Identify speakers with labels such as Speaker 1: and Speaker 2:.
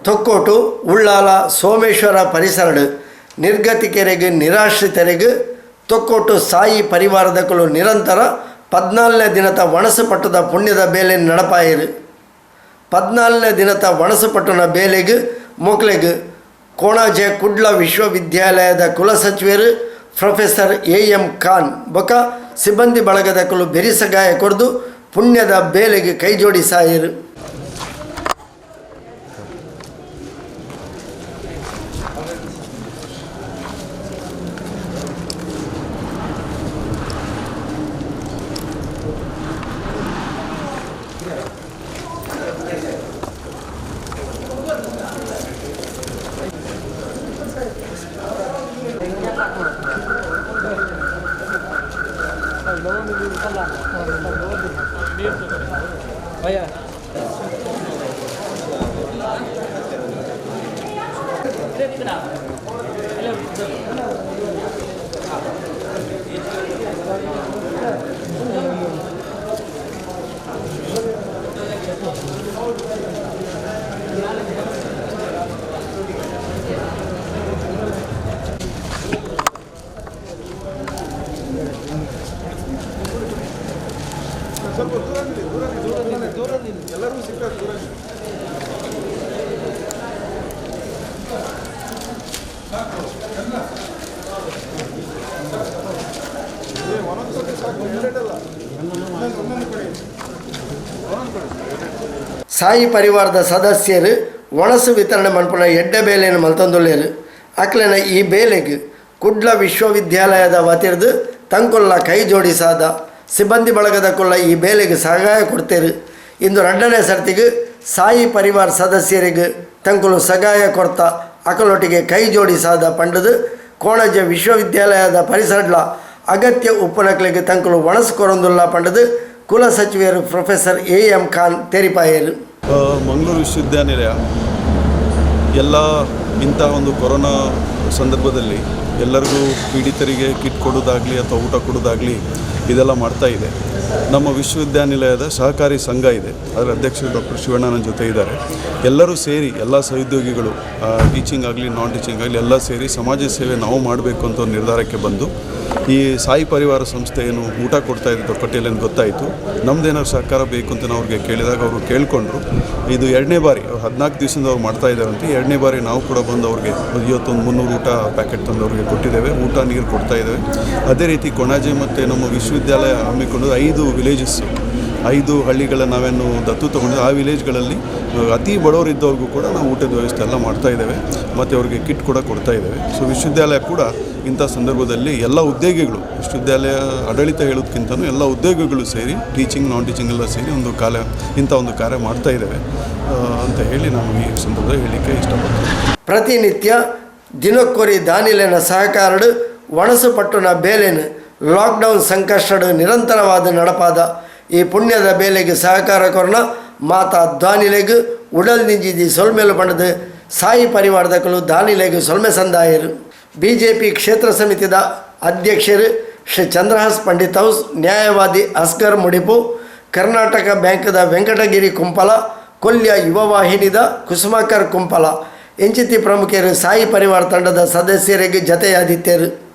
Speaker 1: Thokkottu Ullal Someshwara ಪರಿಸರಡು ನಿರ್ಗತಿಕೆರೆಗ್ ನಿರಾಶ್ರಿತರೆಗ್ Thokkottu Sai ಪರಿವಾರದಕುಲು ನಿರಂತರ 14ನೇ ದಿನತ ವಣಸು ಪಟ್ಟದ ಪುಣ್ಯದ ಬೇಲೆ ನಡಪಾಯೆರು. 14ನೇ ದಿನತ ವಣಸು ಪಟ್ಟಣ ಬೇಲೆಗ್ ಮೊಕ್ಲೆಗ್ ಕೋಣಾಜೆ ಕುಡ್ಲ ವಿಶ್ವವಿದ್ಯಾಲಯದ ಕುಲಸಚಿವರು professor A M Khan ಬೊಕ ಸಿಬ್ಬಂದಿ ಬಳಗದಕುಲು ಬೆರಿಸಗಾಯ ಕೊರ್ದು ಪುಣ್ಯದ ಬೇಲೆಗ್ ಕೈಜೋಡಿಸಾಯೆರು.
Speaker 2: ಸ್ವಲ್ಪ ದೂರ ನಿಲ್ಲಿ, ದೂರ ನಿಲ್ಲಿ, ದೂರ ನಿಲ್ಲಿ, ಎಲ್ಲರಿಗೂ ಸಿಗ್ತದೆ, ದೂರ ನಿಲ್ಲಿ. ಒಂದೊಂದು ಸತಿ ಸಾಕು, ಎರಡೆರಡಲ್ಲ. ಒಂದೊಂದು ಕೊಡಿ, ಒಂದೊಂದು ಕೊಡಿ.
Speaker 1: ಸಾಯಿ ಪರಿವಾರದ ಸದಸ್ಯರು ಒಣಸು ವಿತರಣೆ ಮನ್ಪುನ ಎಡ್ಡೆ ಬೇಲೆಯನ್ನು ಮಲ್ತೊಂದುಲ್ಲೆರ್. ಅಕ್ಲೆನ ಈ ಬೇಲೆಗ್ ಕುಡ್ಲ ವಿಶ್ವವಿದ್ಯಾಲಯದ ವತಿರ್ದು ತಂಕೊಲ್ಲ ಕೈ ಜೋಡಿಸಾದ ಸಿಬ್ಬಂದಿ ಬಳಗದ ಕುಲ್ಲ ಈ ಬೇಲೆಗ್ ಸಹಾಯ ಕೊಡ್ತೇರು. ಇಂದು ರಡ್ಡನೇ ಸರ್ತಿಗೆ ಸಾಯಿ ಪರಿವಾರ ಸದಸ್ಯರಿಗೆ ತಂಕುಲು ಸಹಾಯ ಕೊರ್ತ ಅಕಲೊಟ್ಟಿಗೆ ಕೈ ಜೋಡಿಸಾದ ಪಂಡದು ಕೋಣಜೆ ವಿಶ್ವವಿದ್ಯಾಲಯದ ಪರಿಸರಡ್ಲ ಅಗತ್ಯ ಉಪ್ಪುನಕ್ಲೆಗ್ ತಂಕುಲು ಒಣಸು ಕೊರೊಂದುಲ್ಲ ಪಂಡದು ಕುಲ ಸಚಿವರು professor A M Khan ತೆರಿಪಾಯೆರು.
Speaker 3: Mangaluru ವಿಶ್ವವಿದ್ಯಾನಿಲಯ ಎಲ್ಲ ಇಂಥ ಒಂದು ಕೊರೋನಾ ಸಂದರ್ಭದಲ್ಲಿ ಎಲ್ಲರಿಗೂ ಪೀಡಿತರಿಗೆ ಕಿಟ್ ಕೊಡೋದಾಗಲಿ ಅಥವಾ ಊಟ ಕೊಡೋದಾಗಲಿ ಇದೆಲ್ಲ ಮಾಡ್ತಾ ಇದೆ. ನಮ್ಮ ವಿಶ್ವವಿದ್ಯಾನಿಲಯದ ಸಹಕಾರಿ ಸಂಘ ಇದೆ, ಅದರ ಅಧ್ಯಕ್ಷರು ಡಾಕ್ಟರ್ ಶಿವಣ್ಣ ನನ್ನ ಜೊತೆ ಇದ್ದಾರೆ. ಎಲ್ಲರೂ ಸೇರಿ, ಎಲ್ಲ ಸಹೋದ್ಯೋಗಿಗಳು, ಟೀಚಿಂಗ್ ಆಗಲಿ ನಾನ್ ಟೀಚಿಂಗ್ ಆಗಲಿ ಎಲ್ಲ ಸೇರಿ ಸಮಾಜ ಸೇವೆ ನಾವು ಮಾಡಬೇಕು ಅಂತ ಒಂದು ನಿರ್ಧಾರಕ್ಕೆ ಬಂದು ಈ ಸಾಯಿ ಪರಿವಾರ ಸಂಸ್ಥೆ ಏನು ಊಟ ಕೊಡ್ತಾ ಇದ್ದು ತೊಕ್ಕೊಟ್ಟಿಯಲ್ಲಿ ಅಂತ ಗೊತ್ತಾಯಿತು. ನಮ್ಮದೇನಾದ್ರು ಸಹಕಾರ ಬೇಕು ಅಂತ ನಾವು ಅವ್ರಿಗೆ ಕೇಳಿದಾಗ ಅವರು ಕೇಳಿಕೊಂಡ್ರು. ಇದು ಎರಡನೇ ಬಾರಿ, ಅವ್ರು 14 ದಿವಸದಿಂದ ಅವ್ರು ಮಾಡ್ತಾ ಇದ್ದಾರಂತೆ. ಎರಡನೇ ಬಾರಿ ನಾವು ಕೂಡ ಬಂದು ಅವ್ರಿಗೆ ಇವತ್ತೊಂದು 300 ಊಟ ಪ್ಯಾಕೆಟ್ ತಂದು ಅವ್ರಿಗೆ ಕೊಟ್ಟಿದ್ದೇವೆ, ಊಟ ನೀರು ಕೊಡ್ತಾ ಇದ್ದೇವೆ. ಅದೇ ರೀತಿ ಕೊಣಾಜೆ ಮತ್ತು ನಮ್ಮ ವಿಶ್ವವಿದ್ಯಾಲಯ ಹಮ್ಮಿಕೊಂಡು 5 ವಿಲೇಜಸ್ಸು, 5 ಹಳ್ಳಿಗಳ ನಾವೇನು ದತ್ತು ತಗೊಂಡು ಆ ವಿಲೇಜ್ಗಳಲ್ಲಿ ಅತಿ ಬಡವರಿದ್ದವ್ರಿಗೂ ಕೂಡ ನಾವು ಊಟದ ವ್ಯವಸ್ಥೆ ಎಲ್ಲ ಮಾಡ್ತಾ ಇದ್ದೇವೆ ಮತ್ತು ಅವ್ರಿಗೆ ಕಿಟ್ ಕೂಡ ಕೊಡ್ತಾ ಇದ್ದೇವೆ. ವಿಶ್ವವಿದ್ಯಾಲಯ ಕೂಡ ಇಂಥ ಸಂದರ್ಭದಲ್ಲಿ ಎಲ್ಲ ಉದ್ಯೋಗಿಗಳು, ವಿಶ್ವವಿದ್ಯಾಲಯ ಆಡಳಿತ ಹೇಳೋದಕ್ಕಿಂತನೂ ಎಲ್ಲ ಉದ್ಯೋಗಿಗಳು ಸೇರಿ ಟೀಚಿಂಗ್ ನಾನ್ ಟೀಚಿಂಗ್ ಎಲ್ಲ ಸೇರಿ ಒಂದು ಕಾಲ ಇಂಥ ಒಂದು ಕಾರ್ಯ ಮಾಡ್ತಾ ಇದ್ದೇವೆ ಅಂತ ಹೇಳಿ ನಾನು ಈ ಸಂದರ್ಭದಲ್ಲಿ ಹೇಳಲಿಕ್ಕೆ ಇಷ್ಟಪಡ್ತೀನಿ.
Speaker 1: ಪ್ರತಿನಿತ್ಯ ದಿನಕ್ಕೊರಿ ದಾನಿಲೆನ ಸಹಕಾರಡು ಒಣಸು ಪಟ್ಟುನ ಬೇಲೆನು ಲಾಕ್ಡೌನ್ ಸಂಕಷ್ಟಡು ನಿರಂತರವಾದ ನಡಪಾದ ಈ ಪುಣ್ಯದ ಬೇಲೆಗೆ ಸಹಕಾರ ಕೊರ್ನ ಮಾತಾ ದಾನಿಲೆಗು ಉಡಲ್ ನಿಂಜಿದಿ ಸೊಲ್ಮೆಲು ಪಂಡದು ಸಾಯಿ ಪರಿವಾರದಕಲು ದಾನಿಲೆಗು ಸೊಲ್ಮೆ ಸಂದಾಯರು. ಬಿಜೆಪಿ ಕ್ಷೇತ್ರ ಸಮಿತಿದ ಅಧ್ಯಕ್ಷರು ಶ್ರೀ ಚಂದ್ರಹಾಸ್ ಪಂಡಿತ್ ಹೌಸ್, ನ್ಯಾಯವಾದಿ ಅಸ್ಗರ್ ಮುಡಿಪು, ಕರ್ನಾಟಕ ಬ್ಯಾಂಕ್ದ ವೆಂಕಟಗಿರಿ ಕುಂಪಲ, ಕೊಲ್ಯ ಯುವವಾಹಿನಿದ ಕುಸುಮಾಕರ್ ಕುಂಪಲ ಇಂಚಿತಿ ಪ್ರಮುಖರು ಸಾಯಿ ಪರಿವಾರ ತಂಡದ ಸದಸ್ಯರಿಗೆ ಜತೆಯಾದಿತ್ತೇರು.